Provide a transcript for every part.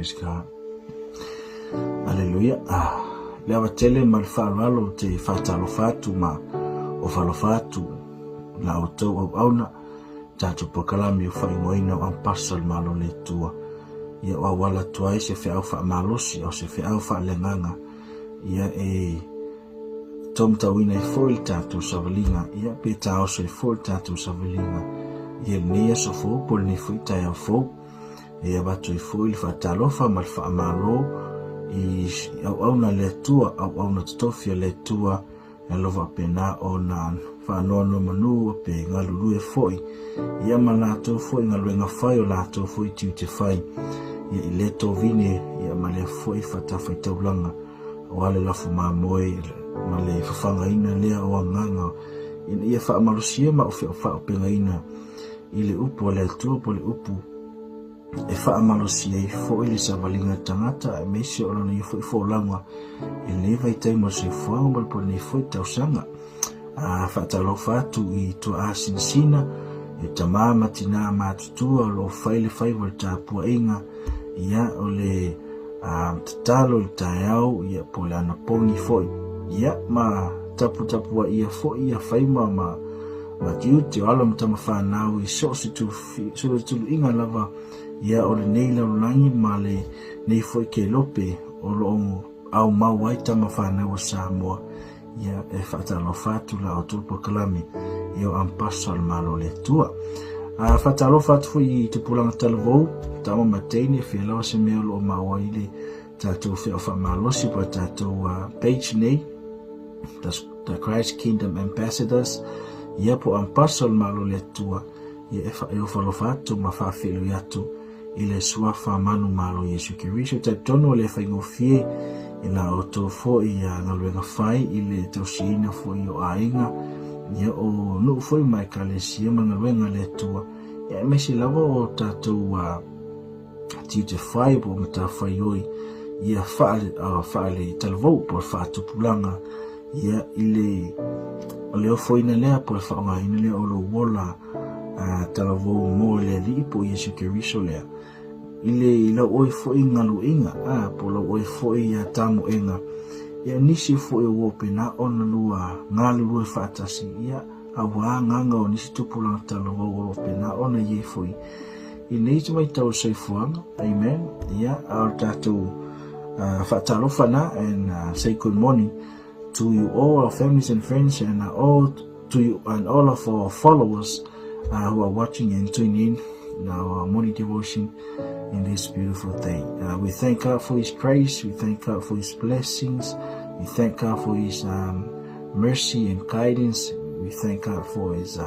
Praise God. Aleluia. Ah, le ava tele ma le faaaloalo ou te faatalofa atu ma ofalofa atu la outou auauna tatou polokalame o faaigoaina o Ampasa o le Malo o le Atua. Ia o auala atu ai se feau faamalosi o se feau faaleagaga ia e taumatauina ai foi le tatou savaliga ia pe taoso ai foi le tatou savaliga ia lenei aso fou po o lenei foi taeao fou. E avatu ai foi le faatalofa ma le faamalo i auauna a le Atua, auauna totofi a le Atua, e alofa faapena ona faanonomanu pe galulue foi ia ma latou foi galuega fai o latou foi tiute fai ia i lea tovine ia ma lea foi fatafaitaulaga aua le lafo mamoe ma le fafagaina lea o agaga ina ia faamalosia ma faaopegaina i le upu a le Atua po o le upu e faamalosia ai foi le savaliga tagata aemaise o lona ia foi folauga i lenei vaitaimi o le soifuaga ma le po o lenei foi tausaga. A faatalofa atu i tuaa sinasina, e tamā ma tinā matutua o lo o fai le faiva o le tapuaiga, ia o le tatalo i le taeao, ia po o le anapogi foi, ia ma taputapuaia foi ia faima ma ma tiute o alo ma tama fanau i so o se tuluiga lava ia o lenei lalolagi ma lenei foi kelope o lo o aumau ai tama fanau a Samoa ia e faatalofa atu la outou polokalame ia o Ampasa o le Malo o le Atua. A faatalofa atu foi i tupulaga talavou, tama ma teine, fia lava se mea o lo o maua i le tatou feau faamalosi po o tatou page nei, the Christ Kingdom Ambassadors, ia po o Ampasa o le Malo o le Atua, ia e faeofalofa atu ma faafeiloi atu i le suafa manumalo Iesu Keriso. Talitonu o le faigofie i la outou foi ia galuega fai i le tausiaina foi o aiga, ia o nuu foi ma ekalesia ma galuega a le Atua, ia aemaise lava o tatou tiute fai po o matafaioi ia faale talavou po o le faatupulaga ia i le o le ofoina lea po o le faaaogaina lea o lou ola talavou mo le Alii po o Iesu Keriso lea i le i lau oe foi galuega a po o lau oe foi ia tamoega ia nisi foi o ua pena ona lua galulue faatasi ia aua agaga o nisi tupulaga talavou o lo o pena ona i ai foi i nei vaitau o le soifuaga. Amen. Ia, a o le tatou faatalofa na and say good morning to you all, our families and friends, and all to you and all of our followers who are watching and tuning in in our morning devotion in this beautiful day. We thank God for His grace. We thank God for His blessings. We thank God for His mercy and guidance. We thank God for His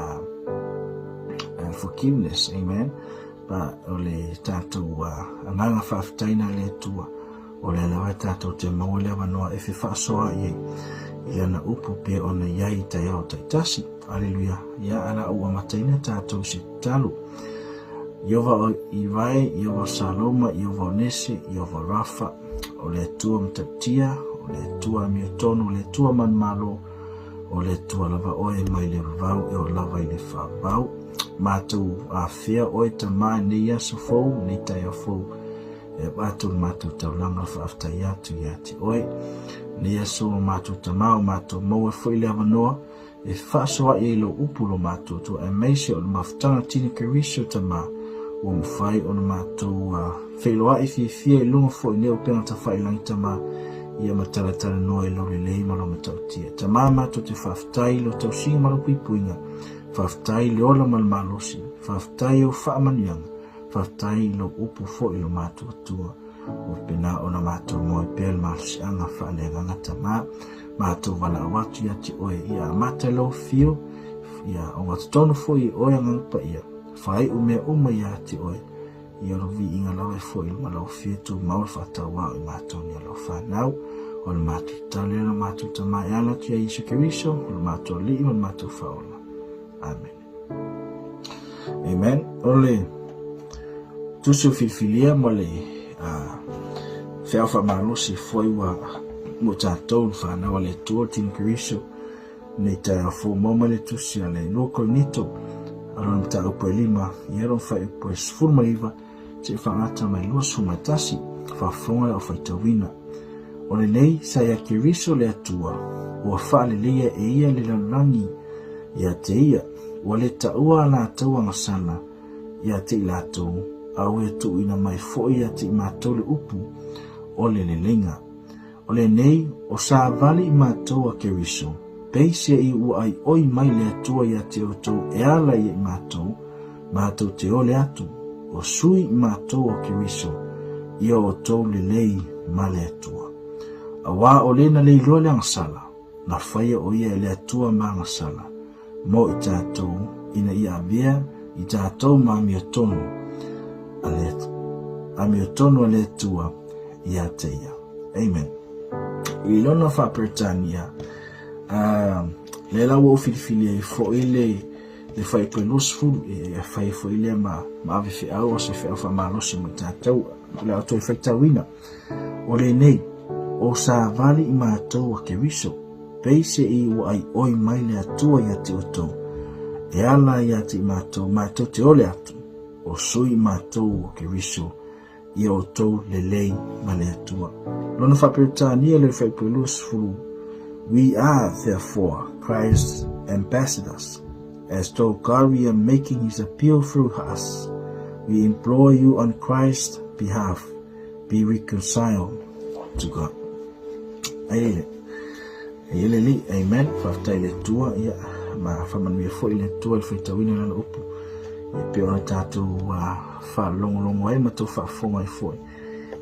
forgiveness. Amen. But o le tatou agaga faafetai na le Atua, o lea lava tatou te maua le avanoa e fefaasoa i ai i lana upu pei ona i ai i taeao taitasi. Aleluia. Ia ala ua amataina tatou se tatalo. Ieova o Ivae, Ieova o Saloma, Ieova o Nese, Ieova Rafa, o le Atua matautia, o le Atua amiotonu, o le Atua manumalo, o le Atua lava oe mai le vavau e oo lava i le faavavau. Matou afea oe Tamā i nei aso fou, nei taeao fou, e avatu le matou taulaga faafetai atu ia te oe. Nei aso o matou Tamā o matou maua foi le avanoa e fefaasoa'i ai lou upu lo matou Atua, aemaise o le mafutaga tini Keriso Tamā, ua mafai ona matou feiloa'i fiafia i luga foi nei upega tafailangi Tamā, ia ma talatalanoa i lou lelei ma lou matautia. Tamā, matou te faafetai i lou tausiga ma lou puipuiga, faafetai i le ola ma le malosi, faafetai i ou faamanuiaga, faafetai i lou upu foi lo matou Atua, ua pena ona matou moe pea le malosiaga faaleagaga Tamā. Matou valaau atu ia te oe, ia amata lou afio, ia ogatotonu foi i oe agaga paia, faaiu mea uma ia te oe, ia lou viiga lava e foi ma lau afio tumau le faatauao i matou nei o lau fanau, o le matou tatalo lea lo matou Tama e ala atu ia Iesu Keriso, o le matou Alii ma le matou Faaola. Amene. Amen. O le tusi o filifilia ma le feau faamalosi foi ua mo tatou le fanau a le Atua tini Keriso nei taeao fou mau mai le tusi a le 2 Korinito a lona mataupu e 5 ia lona fuaiupu e 19 seia faagata mai 21. faafofoga le aufaitauina. O lenei sa ia Keriso le Atua, ua faaleleia e ia le lalolagi ia te ia, ua le taua a latou agasala ia te i latou, a ua tuuina mai foi ia te i matou le upu o le leleiga. O lenei, o savali i matou a Keriso, peiseai ua aioi mai le Atua ia te outou e ala ia i matou, matou te ole atu, o sui i matou o Keriso, ia outou lelei ma le Atua. Auā o le na le iloa le agasala, na faia o ia e le Atua ma agasala, mo i tatou, ina ia avea i tatou ma amiotonu a le, amiotonu a le Atua ia te ia. Amen. I lona faa-Peretania, lea la ua ou filifili ai foi le le fuaiupu e 20, e fai foi lea ma, ma ave feau o se feau faamalosi mo tatou, o le a toe faitauina. O lenei, o savali i matou a Keriso, peiseai ua aioi mai le Atua ia te outou, e ala ia te i matou, matou te ole atu, o sui i matou o Keriso, ia outou lelei ma le Atua. Lona faa-Peretania le fuaiupu e 20, We are, therefore, Christ's ambassadors, as though God were making his appeal through us. We implore you on Christ's behalf, be reconciled to God. Ai, ai le li, amen. Faafetai le Atua, ia, ma faamanuia foi le Atua i le faitauina lana upu. Ia pei ona tatou faalogologo ai ma tou faafofoga ai foi.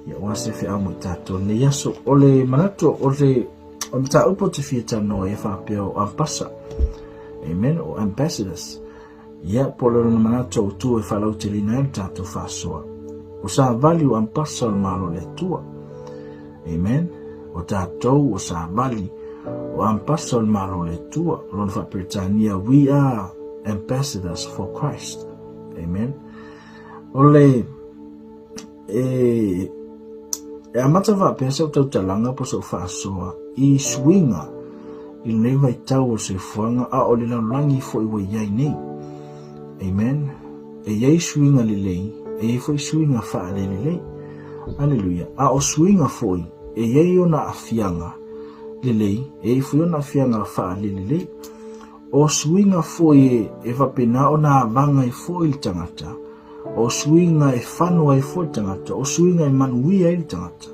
Ia aua se feau mo i tatou nei aso. O le manatu o le o le mataupu ou te fia talanoa ai e faapea o ampasa. Amen, o ambassadors. Ia, po o le lona manatu autu e faalauteleina ai le tatou faasoa. O savali o ampasa o le Malo o le Atua. Amen. O tatou o savali o ampasa o le Malo o le Atua. O lona faa-Peretania, we are ambassadors for Christ. Amen. O le e, e amata faapea sau tautalaga po sau faasoa i suiga i lenei vaitau o le soifuaga a o le lalolagi foi ua i ai nei. Amen. E i ai suiga lelei, e i ai foi suiga faalelelei. Aleluia. A o suiga foi, e i ai ona aafiaga lelei, e i ai foi ona aafiaga faalelelei. O suiga foi e faapena ona avaga ai foi le tagata, o suiga e fano ai foi le tagata, o suiga e manuia ai le tagata,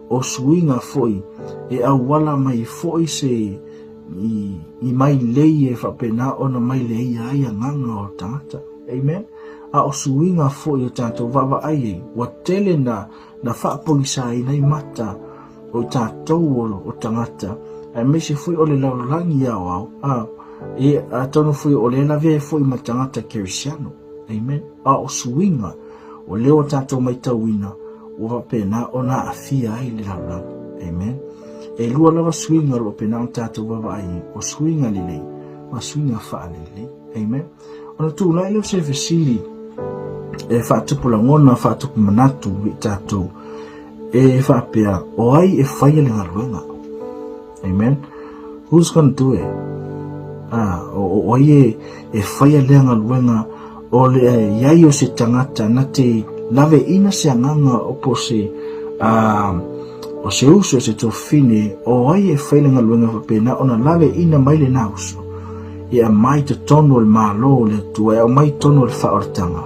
o suiga foi e auala mai foi se i, i mailei e faapena ona maileia ai agaga o le tagata. Amen. A o suiga foi o tatou vaavaai ai, ua tele na, na faapogisaina ai mata o tatou o, o tagata, aemaise foi o le lalolagi aoao, a, e atonu foi o le lavea ai foi ma tagata kerisiano. Amen. A o suiga o lea ua tatou maitauina ua faapena ona aafia ai le lalolagi. Amen. E lua lava suiga o lo o pena ona tatou vaavaai ai, o suiga lelei ma suiga faalelei. Amen. Ona tulai lea o se fesili e faatupu lagona, faatupu manatu i tatou e faapea, o ai e faia le galuega? Amen. Who's gonna do it? Ah, o, o ai e, e faia lea galuega o le i ai o se tagata na te laveina se agaga o po se ah, o se uso se tofine o ai e fai le galuega faapena ona laveina mai lena uso e aumai totonu o le Malo o le Atua, e aumai totonu o le faaolataga,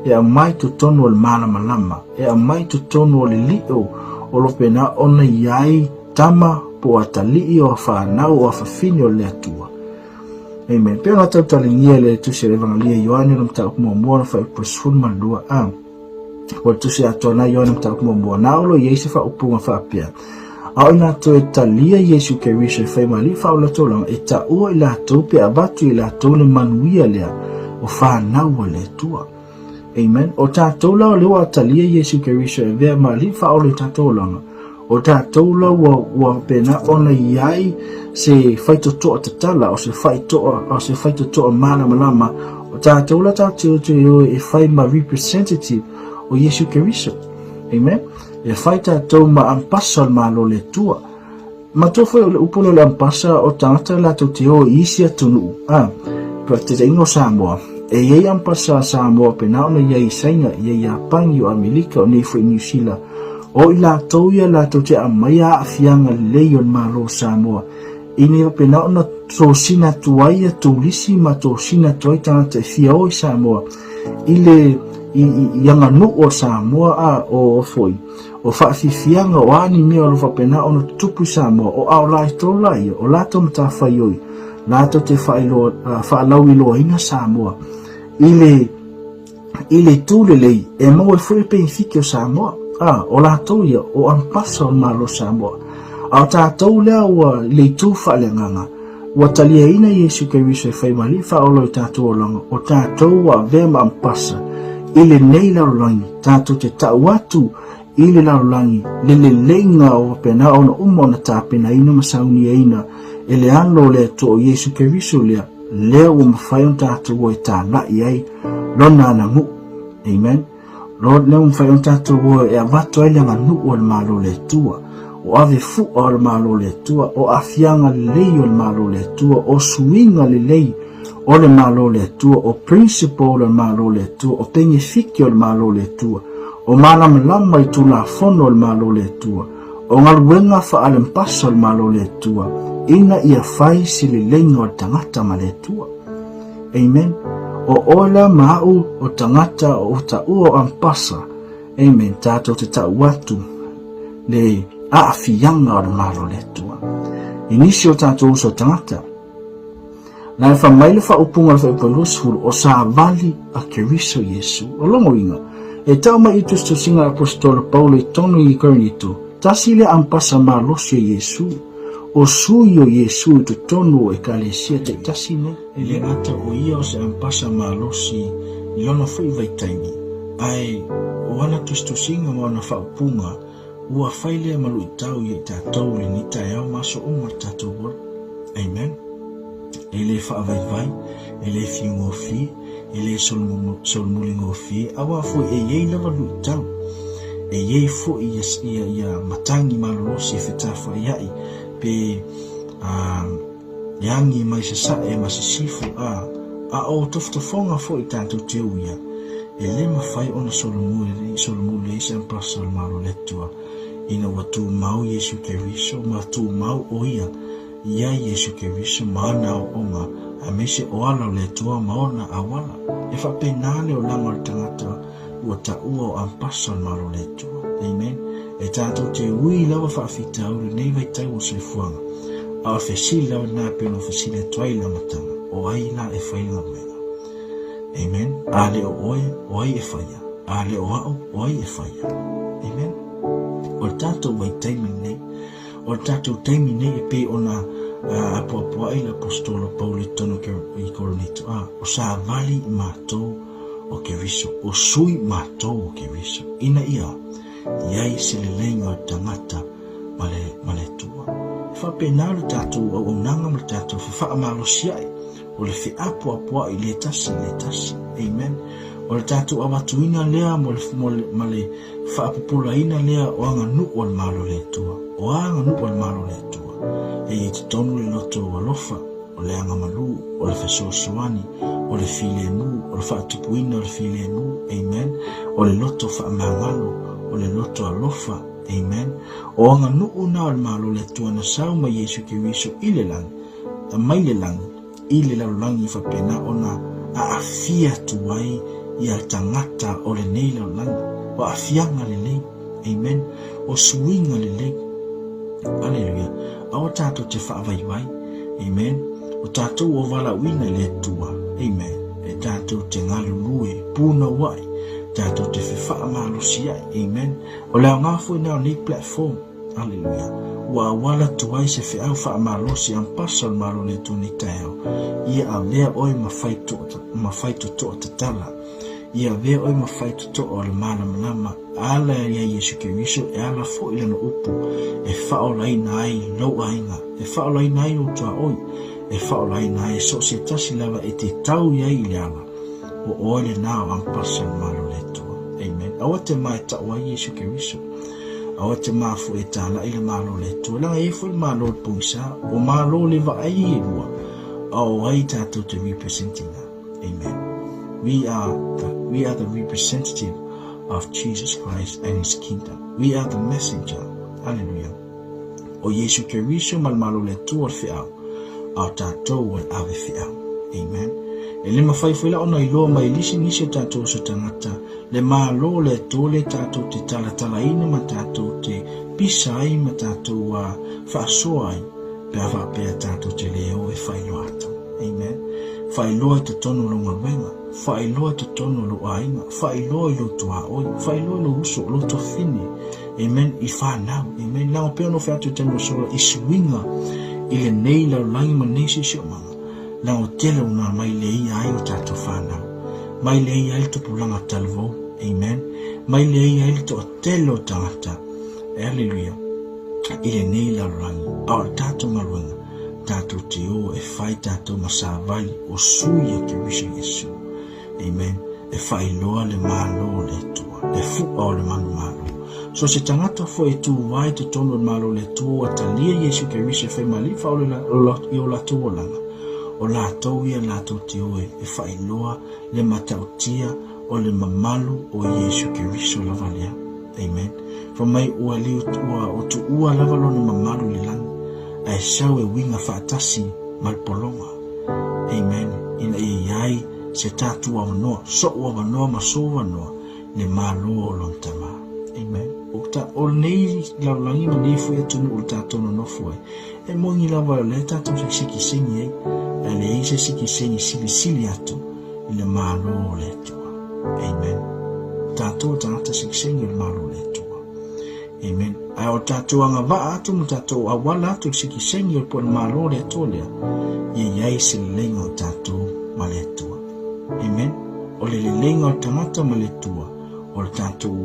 e aumai totonu o le malamalama, e aumai totonu o le lio o lo pena ona i ai tama po o atalii o a whanau o a fafine o le Atua. Amen. Pei ona tautalagia i le Tusi a le Evangelia Ioane lona mataupu muamua lona fuaiupu e 12 a. O le Tusi atoa na Ioane mataupu muamua na o lo i ai se faaupuga faapea. A o i latou e talia Iesu Keriso e fai ma alii faaola tolaga, e taua i latou pe avatu i latou le manuia lea o whanau a le Atua. Amen. O tatou la o lea ua talia Iesu Keriso e avea ma alii faaola i tatou olaga. O tatou la ua, ua faapena ona i ai se faitotoa tatala, o se faitoa, o se faitotoa malamalama. O tatou la tatou te o e fai ma representative o Iesu Keriso. Amen. E fai tatou ma ampasa o le Malo o le Atua. Matua foi o le upu lea o le ampasa o tagata latou te o i isi atunuu. A, faataitaiga o Samoa, e i ai ampasa a Samoa pena ona i ai i Saina, i ai Iapani, o Amerika, o nei foi Niu Sila. O i latou ia latou te aumaia aafiaga lelei o le Malo o Samoa, ina ia faapena ona tosina atu ai ia turisi ma tosina atu ai tagata e fia o i Samoa i le i, i, i aganuu o Samoa a o foi o faafiafiaga o a ni mea o lo faapena ona tutupu i Samoa o a o latou la ia o latou matafaioi latou te faailoa faalauiloaina Samoa i le i le itu lelei e maua ai foi le penefiti o Samoa. A, o latou ia, o ampasa o le Malo o Samoa. A o tatou lea ua i le itu faaleagaga, ua taliaina Iesu Keriso e fai ma Alii Faaola o le tatou olaga, o tatou ua avea ma ampasa i lenei lalolagi, tatou te tau atu i le lalolagi le leleiga o faapena ona uma ona tapenaina ma sauniaina e le Alo o le Atua o Iesu Keriso lea, lea ua mafai ona tatou o e tāla'i ai Lona ananuu. Amen. Lord, lea ua mafai ona tatou o e avatu ai le aganuu o le Malo o le Atua, o ave fu'a o le Malo o le Atua, o aafiaga lelei o le Malo o le Atua, o suiga lelei o le Malo o le Atua, o principle o le Malo o le Atua, o penefiti o le Malo o le Atua, o malamalama i Tulafono o le Malo o le Atua, o galuega faaalempasa o le Malo o le Atua, ina ia fai se leleiga o le tagata ma le Atua. Amen. O oe la ma au o tagata o taua o ampasa. Amen. Tātou te tau atu le aafiaga o le Malo o le Atua. I nisi o tātou uso tagata, Na e wha mai le whaopunga le whaopa 20 o savali a Keriso Iesu. O longa uiga, e tau mai i tusitusiga a Aposetolo Paulo i tonu i Korinito, tasi lea ampasa malosi a Iesu, o sui o Iesu i totonu o Ekalesia taitasi nei. E le gata o ia o se ampasa malosi i lona foi vaitaimi, ae o ana tusitusiga ma ona faaupuga ua fai lea ma luitau ia i tatou i lenei taeao ma aso uma o le tatou ola. Amen. E le faavaivai, e le fiugofie, e le solomuligofie, auā foi e i ai lava luitau. E i ai foi ia, ia, ia matagi malolosi e fetafaia'i pe a, e agi mai sasae ma sisifo a, a o tofotofoga foi tatou te uia, e le mafai ona solomuli, solomuli ai se ampasa o le Malo o le Atua, ina ua tumau Iesu Keriso ma tumau o ia Iā Iesu Keriso ma ana aoaoga, aemaise o ala o le Atua ma ona auala. E faapena le olaga o le tagata ua taua o ampasa o le Malo o le Atua. Amen. E tatou te ui lava faafitauli lenei vaitau o le soifuaga, a o le fesili lava lena e pei ona ou fesili atu ai i le amataga, o ai la e fai le galuega? Amen. A le o oe, o ai e faia? A le o a'u, o ai e faia? Amen. O le tatou vaitaimi lenei, O le tatou taimi nei e pei ona apoapoai le Aposetolo Paulo i totonu i Korinito, a, o savali matou o Keriso, o sui matou o Keriso, ina ia i ai se leleiga o le tagata ma le, ma le Atua. E faapena le tatou auaunaga ma le tatou fefaamalosi-ai, o le feapoapoai le tasi le tasi. Amen. O le tatou avatuina lea mo le, mo le, ma le faapupulaina lea o aganuu a le Malo o le Atua. O a aganuu a le Malo o le Atua? E i ai totonu le loto alofa, o le agamalu, o le fesoasoani, o le filemu, o le faatupuina o le filemu, amen, o le loto faamagalo, o le loto alofa, amen. O aganuu na o le Malo o le Atua na sau mai Iesu Keriso i le lagi, mai le lagi, i le lalolagi faapena ona aafia atu ai ia tagata o lenei lalolagi. O aafiaga lelei. Amen. O suiga lelei. Aleluia. Aua tatou te faavaivai. Amen. O tatou o valaauina i le Atua. Amen. E tatou te galulue punouai. Tatou te fefaamalosi ai. Amen. O le aoga foi lena o nei platform. Aleluia. Ua auala atu ai se feau faamalosi ampasa o le Malo o le Atua nei taeao. Ia avea oe ma fai ma fai totoa tatala. Ia avea oe ma fai totoa o le malamalama ala ia Iesu Keriso e ala foi lana upu e faaolaina ai lou aiga, e faaolaina ai lou tuaoi, e faaolaina ai so o se tasi lava e te tau i ai i le ala. O oe lena o ampasa o le Malo o le Atua. Amen. Aua te ma e tau ai Iesu Keriso. Aua te mafua e tālaʻi le Malo o le Atua. Leaga e i ai foi le Malo o le pogisa, o Malo le vaai e lua, a o ai tatou te represent ina. Amen. We are the, we are the representative of Jesus Christ and His kingdom. We are the messenger. Hallelujah. O Iesu Keriso ma le Malo o le Atua o le feau, a o tatou o le ave feau. Amen. E le mafai foi la ona iloa mai lisi nisi o tatou so tagata le Malo o le Atua le tatou te talatalaina ma tatou te pisa ai ma tatou faasoa ai pe a faapea tatou te le o e faailoa atu. Amen. Faailoa i totonu o lou galuega, faailoa i totonu o lou aiga, faailoa i lou tuaoi, faailoa i lou uso, lou tuafafine. Amen. I whanau. Amen. Leaga pei ona ou fai atu i taimi o sola i suiga i lenei lalolagi ma lenei siosiomaga. Leaga o tele una mai le ia ai o tatou whanau. Mai le ia ai le tupulaga talavou. Amen. Mai le ia ai le toatele o tagata. Hallelujah. I lenei lalolagi. A o le tatou galuega, tatou te o e fai tatou ma savali o sui a Keriso Iesu. Amen. E faailoa le Malo o le Atua, le fu'a o le manumalo. So se tagata foi e tu ai totonu o le Malo o le Atua ua talia Iesu Keriso e fai ma Alii faaola i o latou olaga, o latou ia latou te o e faailoa le matautia o le mamalu o Iesu Keriso lava lea. Amen. Fai mai ua liu ua o tuua lava lona mamalu i le lagi, ae sau e uiga faatasi ma le pologa. Amen. Ina ia i ai se tatou avanoa, so'u avanoa ma sou avanoa, le Malo o lona Tama. Amen. O, ta, o lenei lalolagi ma nei foi atunuu o le tatou nonofo ai, e moni lava o lea tatou te sikisengi ai, ae leai se sikisengi silisili atu i le Malo o le Atua. Amen. Tatou o tagata sikisengi o le Malo o le Atua. Amen. Ae o tatou agavaa atu ma tatou auala atu i le sikisengi o le po le Malo o le Atua lea, ia i ai se leleiga o tatou ma le Atua. Amen. O le leleiga o le tagata ma le Atua, o le tatou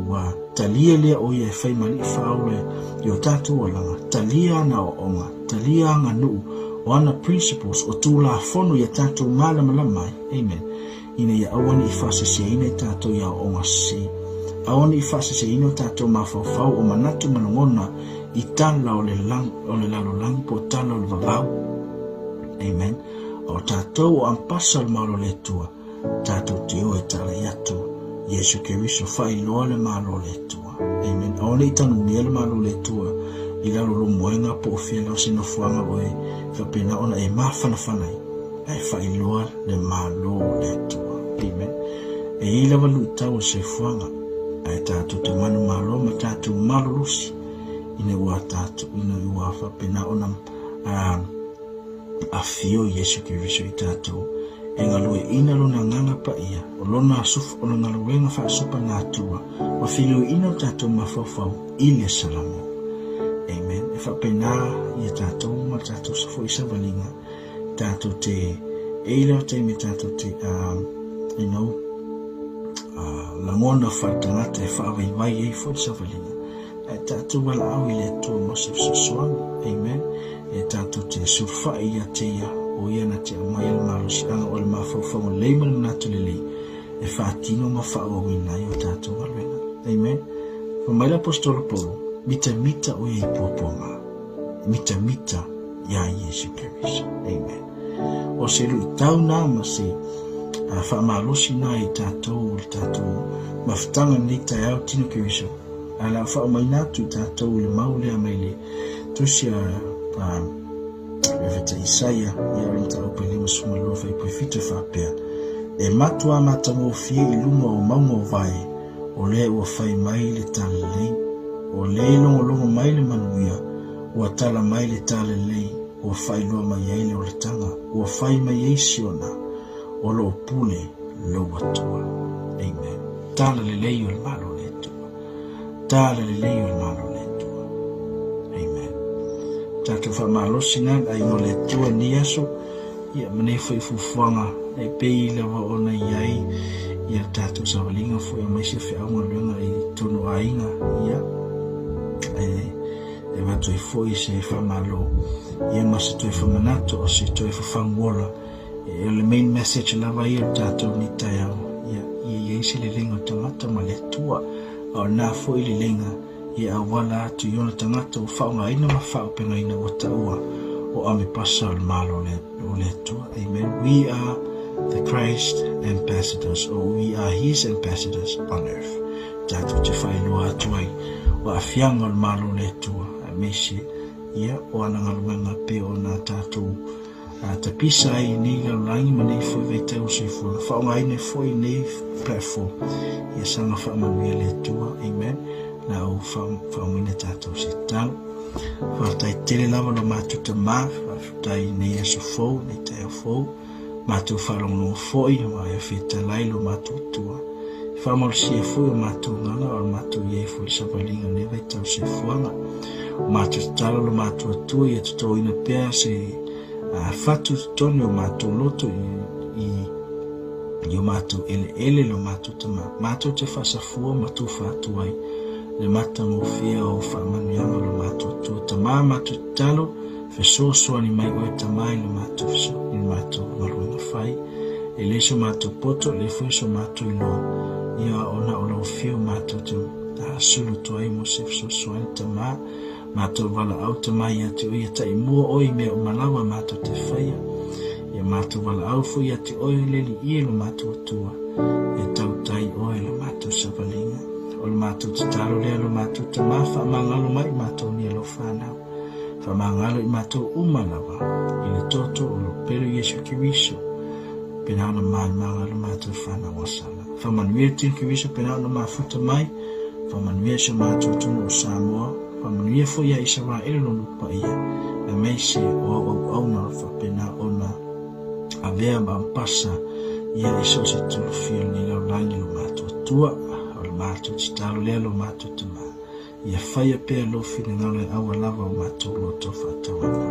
talia lea o ia e fai ma alii faaola i o tatou olaga, talia ana aoaoga, talia aganuu, o ana principles, o tulafono ia tatou malamalama ai. Amen. Ina ia aua ne i faaseseina i tatou i aoaoga sese. Aua ne i faaseseina o tatou mafaufau o manatu ma lagona i tala o le, lang, o le lalolagi po o tala o le vavau. Amen. A o tatou o ampasa o le Malo o le Atua, tatou te o e talai atu Iesu Keriso faailoa le Malo o le Atua. Amen. Aua ne i tanumia le Malo o le Atua i lalo o lou moega po o fea lava se nofoaga oe faapena ona e mafanafana ai, ae faailoa le Malo o le Atua. Amen. E i ai lava luitau o le soifuaga, ae tatou te manumalo ma tatou malolosi ina ua tatou ina ua faapena ona afio Iesu Keriso i tatou e galueaiina lona agaga paia, o lona o lona galuega faasupanatua, ua filioina o tatou mafaufau i le Salamo. Amen. E faapena ia tatou ma tatou foi savaliga, tatou te e i lea taimi tatou te you know, lagona faaletagata e faavaivai ai foi le savaliga. Ae tatou valaau i le Atua mo se fesoasoani. Amen. E tatou te sulufai ia te ia, o ia na te aumaia le malosiaga o le mafaufauga lelei ma le manatu lelei e faatino ma faaauauina ai o tatou galuega. Amen. Fai mai le Aposetolo Paulo, mitamita o ia i puapuaga. Mitamita iā Iesu Keriso. Amen. O se luitau nā ma se faamalosi nā i tatou o le tatou mafutaga lenei taeao tino Keriso. Ae la faaumaina atu i tatou i le mau lea mai le tusi a Profeta Isaia ia o le mataupu e 52 fuaiupu e 7 e faapea, E matuā matagofie i luga o mauga o vae, o lea ua fai mai le talalelei, o lea e logologo mai le manuia, ua tala mai le talalelei, ua faailoa mai ai le olataga, ua fai mai ai Siona, o lo o pule lou Atua. Amen. Talalelei o le Malo o le Atua. Talalelei o le Malo o le Atua. Amen. Tatou faamalosi na aiga o le Atua ni aso, ia ma nei foi fuafuaga e pei lava ona i ai ia tatou savaliga foi aemaise feau galuega i totonu o aiga, ia e e avatu ai foi se faamalo ia ma se toe faamanatu o se toe fafaguola e o le main message lava ia o tatou ni taeao ia ia i ai se leleiga o tagata ma le Atua a o lena foi leleiga ia auala atu i ona tagata ua faaaogaina ma faaaupegaina ua taua o amepasa o le Malo o le Atua. Amen. We are the Christ ambassadors, or we are His ambassadors on earth. Tatou te faailoa atu ai o aafiaga o le Malo o le Atua, aemaise ia o ana galuega pei ona tatou tapisa ai i nei lalolagi ma nei foi vaitau o soifuaga. Faaaogaina foi nei platform ia saga faamanuia le Atua. Amen. La o faaumaina tatou se tatalo. Faafetai tele lava lo matou Tamā, faafetai i nei aso fou, nei taeao fou. Matou faalogologo foi ma e fetalai lo matou Atua. E faamalosia foi o matou agaga o le matou i ai foi i savaliga o lenei vaitau soifuaga. O matou tatalo lo matou Atua ia totoina pea se fatu i totonu o matou loto i i o matou eleele lo matou Tamā. Matou te faasafua ma tufa atu ai le matagofie o faamanuiaga lo matou Atua. Tamā matou tatalo, Fesoasoani mai oe Tamā i le matou i le matou galuega fai. E le so matou poto, e le foi so matou iloa, ia ona o lau afio matou te sulu atu ai mo se fesoasoani Tamā. Matou valaau Tamā ia te oe ia taimua oe i mea uma lava matou te faia. Ia matou valaau foi ia te oe le Alii e lo matou Atua, e tautai oe le matou savaliga. O le matou tatalo lea lo matou Tamā, faamagalo mai matou nei lau fanau. Faamagalo i matou uma lava i le toto o lo pele Iesu Keriso, pena ona maimagalo matou whanau asala. Whamanuia te Keriso pena ona mafuta mai, whamanuia so matou atunuu o Samoa, whamanuia foi ia Isaraele lo nupa ia, aemaise o au auauna o faapena ona avea ma ampasa ia i so o se tulufia o lenei lalolagi lo matou Atua, o le matou tatalo lea lo matou Tamā. Ia faia pea lou finagalo e aua lava o matou loto faatauana.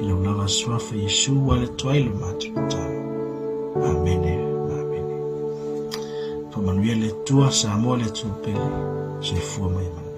I lou lava Suafa Iesu ua ale atu ai lo matou tatalo. Amene ma amene. Faamanuia le Atua, Samoa le atunuu pele, soifua ma ia manuia.